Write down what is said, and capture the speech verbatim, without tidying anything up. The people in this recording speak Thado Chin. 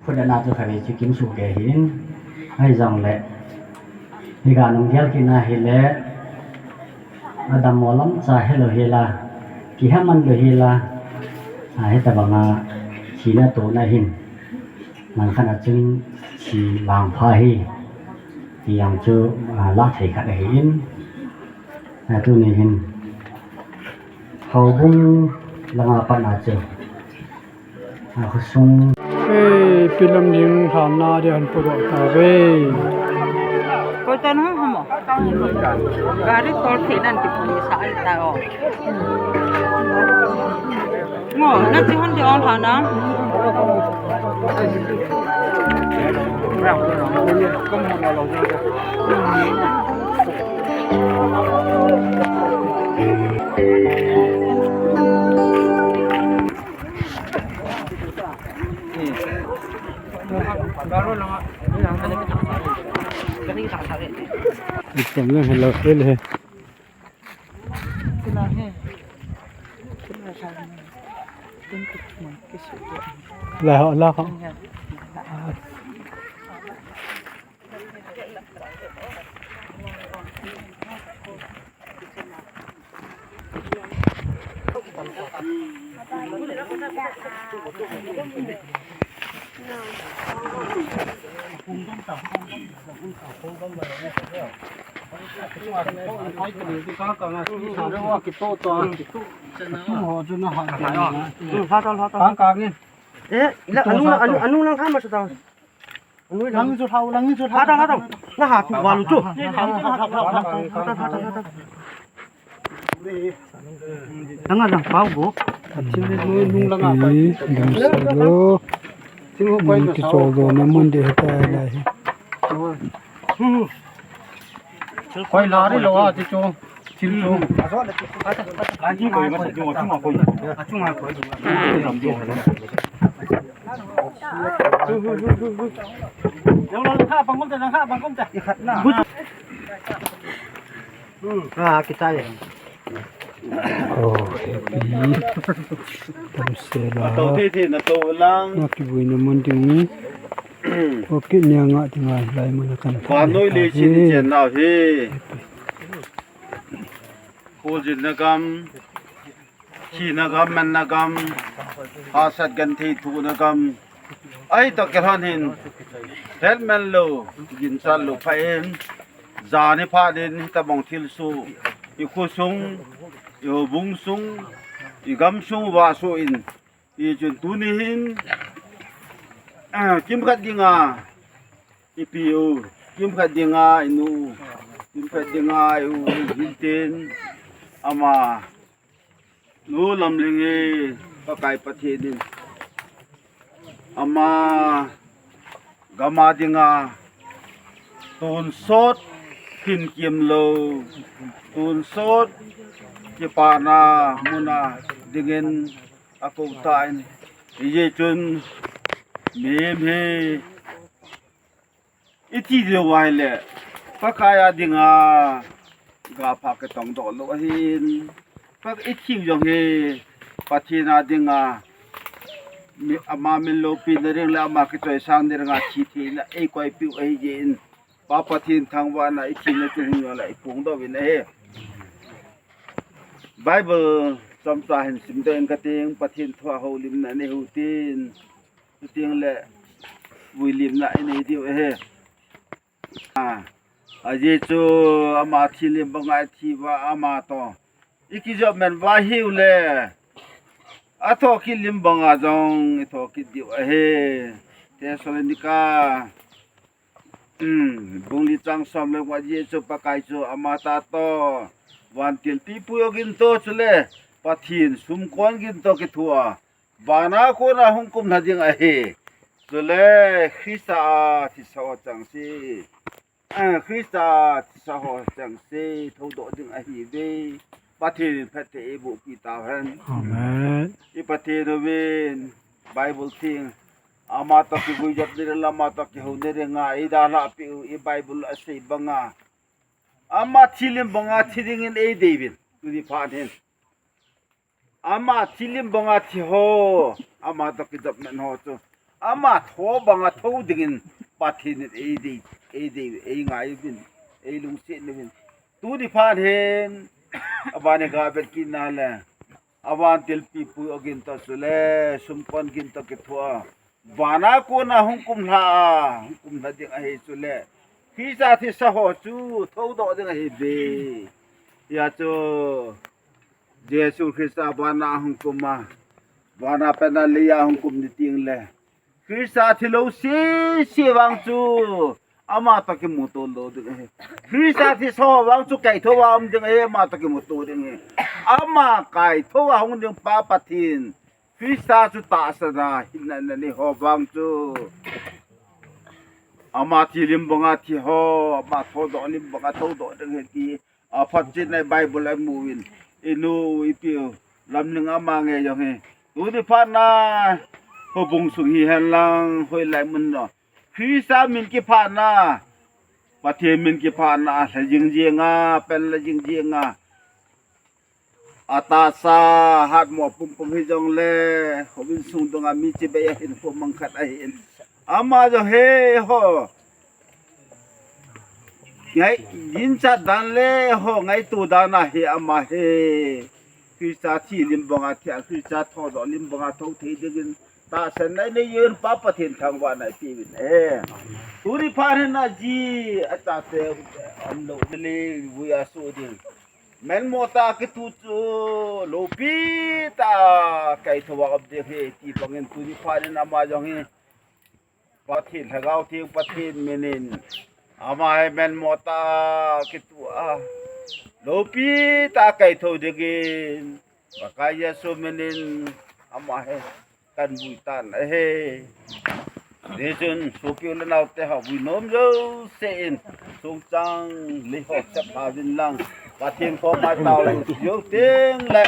Khut ana chu khatvei chu kimsuh kei hin, ahijongle, higa nung gel kit na hile, adammo lamcha helou hila, kiheman lou hila, a, hitobanga thina tona hin, langkhat a chun thi langpha hi, ti jong chu, a, lah thei khat ahin, a, tuni hin, houbung langa pat a chu, a, khosung. Ei, pi lam ding lhanna dia han podoh tauve. Koi tan ho hamo? Gari tol thei nan ti puni sa an ta o. Ngo, na chi hon di on lhanna. Item lang hello, hello. La ho, la ho. Eh, ila, anu, anu, anu lang kama sa tao. Anu lang. Lang chu thau, lang chu thau. Hatang, hatang. Na ha tu balu chu. Hatang, hatang, hatang. Langa jang pau go. Pi, dam selo. Mun kichol dona mun ding hitai lai hi. Koi la ri lou a ti chu. Thil chu. Ah, kita ya. Oh, happy. Tam se la. Ato thei thei na to lang. Na kibuina mun ding. Okay, nia nga ti ngai lai mun kan. Vanoi le chin chen nau hi. Kholjinna gam, thina gam, manna gam, hahsat genthei thohna gam. Ahi toh kilhon hin, hetman lou, ginchat lou pha in, jan hi phat in, hitobang thilsoh, i khosung, i houbung sung, i gamsung uva soh in, hichun tuni hin, ah, kimkhat dinga, ipi u, kimkhat dinga, inu, kimkhat dinga, i u, i hin tin, ama, Nu Lamlinghi, Pakai Pathen in ama gam a dinga tonsot phinkim lou, tonsot kipana muna dingin akou tan, hijeh chun mihem hi I thi diu ahile, Pakai a dinga, ga pha kitong doh lou ahin. Pakai i thiu jong hi, Pathen a dinga, mi, ama min loupina ding le ama kichoisang ding a thi thei le, eikoipeh u ahi jeh in. Pa Pathen thangvahna i thina chu hung jong le i phongdoh uvin ahi. Bible chomcha hin simdoh ing kating, Pathen thu a houlimna nei hou tin. Chuteng le vuilimna i nei diu ahi. A, ajeh chu ama thi lim banga i thi uva ama toh i kijopman uva ahiu le, athoh kit lim banga jong i thoh kit diu ahi. Thessalonica, um, bung li chang som le nga, ajeh chu Pakai chu ama tah toh vantil pipu jong gin toh chule Pathen sumkon gin toh kithoa, vana kona hung kumlha ding ahi. Chule Christa a thisa ho chengse, eh, Christa a thisa ho chengse thoudoh ding ahiuve. Pathen in phatthei eibohpi tauhen. Amen. I Pathen uvin Bible theng, ama toh kiguijopna ding le ama toh kihouna dinga eidalhah peh u, i Bible a asei banga, ama thi lim banga thi dingin eidei uvin. Tuni phat hin ama thi lim banga thi ho, ama toh kijopman ho chu ama tho banga tho dingin Pathen in eidei, eidei, eingai uvin, eilungset uvin. Tuni phat hin, aban hi gavet kitna le, aban thilpeh pui ogin toh chule, sumkon gin toh kithoa, vana kona hung kumlha a, hung kumlha ding ahi chule, Christa thisa ho chu thoudoh ding ahi ve. Hia chu, Jesu Christa vana hung kum a, vana pena leiya hung kum ni teng le, Christa thilou sese vang chu ama toh kimuto lou ding ahi. Christa thisa ho vang chu kaitho a um ding ahi, ama toh kimuto ding ahi. Ama kaitho a hung ding pa Pathen, Christa chu tahsan a hinna nei ho vang chu, ama thi lim banga thi ho, ama thoudoh lim banga thoudoh ding ahi ti aphatchetna Bible a imu uvin, inu ipiu lamling ama nge jong hi, tuni phatna, houbung sung hihen lang, hoilai mun jong, Christa min kiphatna, Pathen min kiphatna, lha jing jing a, pen la jing jing a, atahsa, hatmo pumpum hijongle, houbung sung dunga mi chibai ahin, khomang khat ahin. Ama jong hi, ho. Ngai, ginchat dan le ho ngaito dan ahi ama hi. Christa thi lim banga thi a, Christa thoudoh lim banga thou thei dingin tahsan a inei un pa Pathen thangvahna ipeuvin ahi. Tuni phat hin aji, achate, umlou le, vui a so ding. Melmo tah a kitu chu, loupi tah a kaitho a um ding ahi ti bangin tuni phat hin ama jong hi Pathen Lhagao Theng Pathen min in, ama hi melmo tah a kitu a, loupi tah a kaitho dingin, Pakai Jesu min in, ama hi kanvui tan ahi. Hijeh chun, sopi u le naote ho vui nom jouse in, songchang lei ho chap pha uvin lang, Pathen koma tao jou teng le.